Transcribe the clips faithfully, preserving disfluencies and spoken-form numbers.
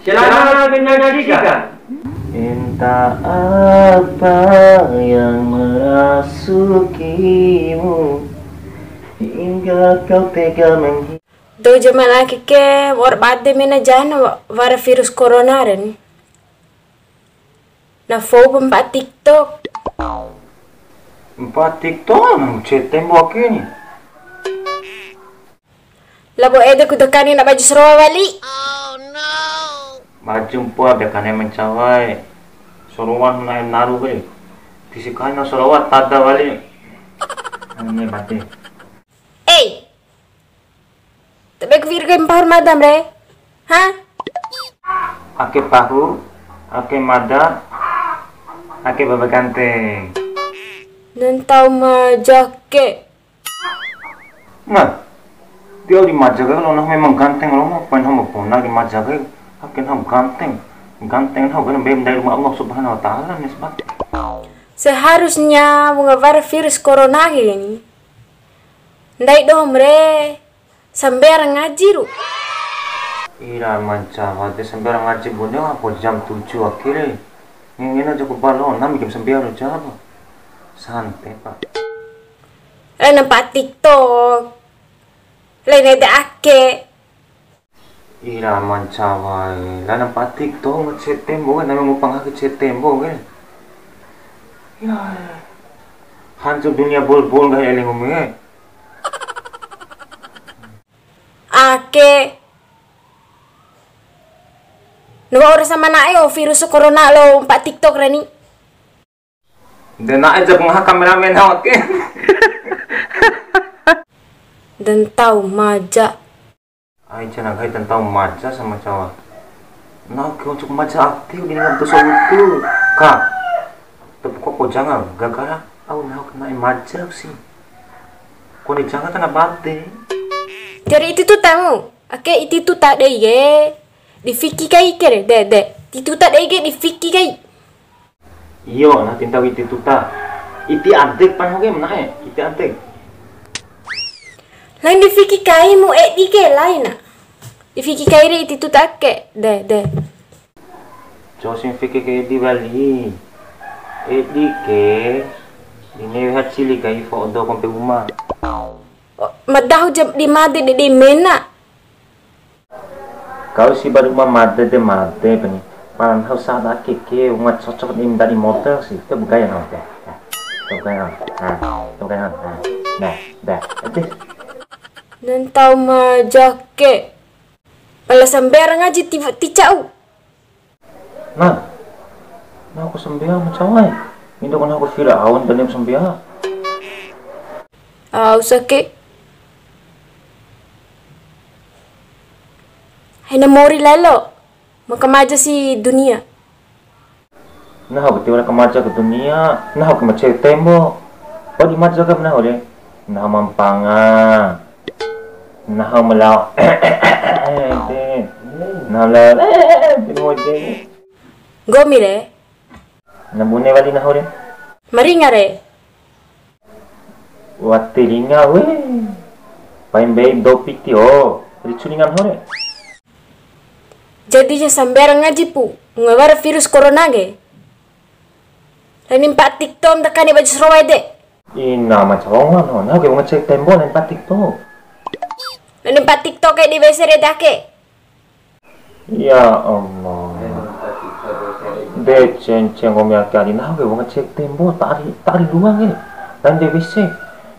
Selamat menyaksikan. Entah apa yang merasukimu hingga kau tega menghi- Dou jaman ake ke, wa'ur bade mena jana wa-, wara virus corona re ni. Na fou pa mpa'a TikTok. Mpa'a TikTok, nang cete mbo ake ni. Labo ede ku dakani na baju sarowa wali. Baju mpoa dakani ma ncawa e. Sarowa na naru ke. Tisi kaina sarowa tada wali. Ini bade. Ei. Tabe ku wi'i kai mpahu ra mada re. Ha? Ake pahu, ake mada, ake baba ganteng. Na ntau maja ke. Nah, tio di maja ke, lo nah memang ganteng, lo mau pain hamba bona di maja ke, ake nah ganteng, ganteng nah kan mbei ndai Ruma Allah Subhanahu wa Ta'ala, nisbat. Seharusnya wunga wara virus corona ke ni. Ndai dohom re, sambea ra ngaji ru. Ira ma ncawa de sambea ra ngaji bune, wa'u jam tujuh ake re. Ngena jaku balo, nami kem sambea ru jaba. Santai, Pak. Laina mpa'a TikTok. Laina ede ake. Ira ma ncawa e, laina mpa'a TikTok, nge cete mbo ke, nami ngupa ngaha ke cete mbo ke. Ya, hancur dunia bol-bol nggahi ele nggomi e. Ake. Na wa'ura sama na'e o virus corona labo mpa'a TikTok re ni. De na'e japu ngaha kameramen hau ake. Da ntau maja. Ai cina nggahi da ntau maja sama ncawa. Nahu ke uncuk maja ati di ngam tu sautu. Ka. Tapi kok ko janga gara-gara au nahu ke na'e maja si. Kone janga kana bade. Jari iti tuta mu. Ake iti tuta dei ke. Di fiki kai ke re, de, de. Iti tuta dei ke di fiki kai. Iyo, na tinta iti tuta. Iti adek pan hoke manae, iti adek. Lain di fiki kai mu edi ke laina. Di fiki kai re iti tuta ke, de, de. Cou si fiki ke edi wali. Edi ke, di ne'e weha cili kai fo'o dou kompe uma. Ma dahu ja di made de, de mena. Kau si baru ma made de made pani. Pala nahu sa'ada ake ke, wunga cocok di ndadi modal si. Te bugai nahu te. Te bugai nahu. Nah, te bugai nahu. Nah, dah, dah. Ede. Na ntau maja ke. Pala sambea ra ngaji ti, ti ca'u. Nah, nahu ku sambea ma ncawa e. Indo ku nahu ku Firaun, dani ku sambea. Au sake. Hai na mori lalo. Ma kamaja si dunia. Nahu ku tiwara kamaja ke dunia, nahu ku ma ceu tembo. Padi maja ke nahu de. Nahu ma mpanga. Nahu ma lao. Ede. Nahu ma lao. Ede, ede. Nggomi re. Na bune wali nahu re. Ma ringa re. Wati ringa, we. Pain mbei dou piti, o. Ricu ringa nahu re. Jadi ja sambea ra ngaji pu, wunga wara virus corona ke. Lain mpa'a TikTok, ndakani baju sarowa ede. Ina ma calongan, no. Nahu ke wunga cek tembo, lain mpa'a TikTok. Lain mpa'a TikTok ke di W C re dake. Ya Allah. De cence nggomi ake ari, nahu ke wunga cek tembo, tari, tari luang ke. Lain de W C.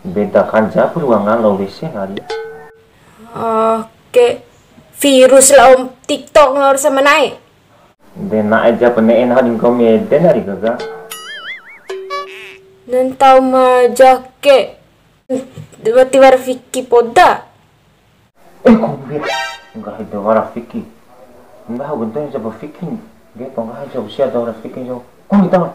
Beda kanja pu ruangan labo W C nari. Oke. Virus labo TikTok na wa'ura sama na'e. De na'e ja pa ne'e nahu di nggomi ede nari gaga. Na ntau maja ke. Wati wara fiki poda. Eh, kombi. Nggahi da wara fiki. Nahu genteng ja pa fiki. Ge pa nggahi ja sia da wara fiki jo. Kombi tahu.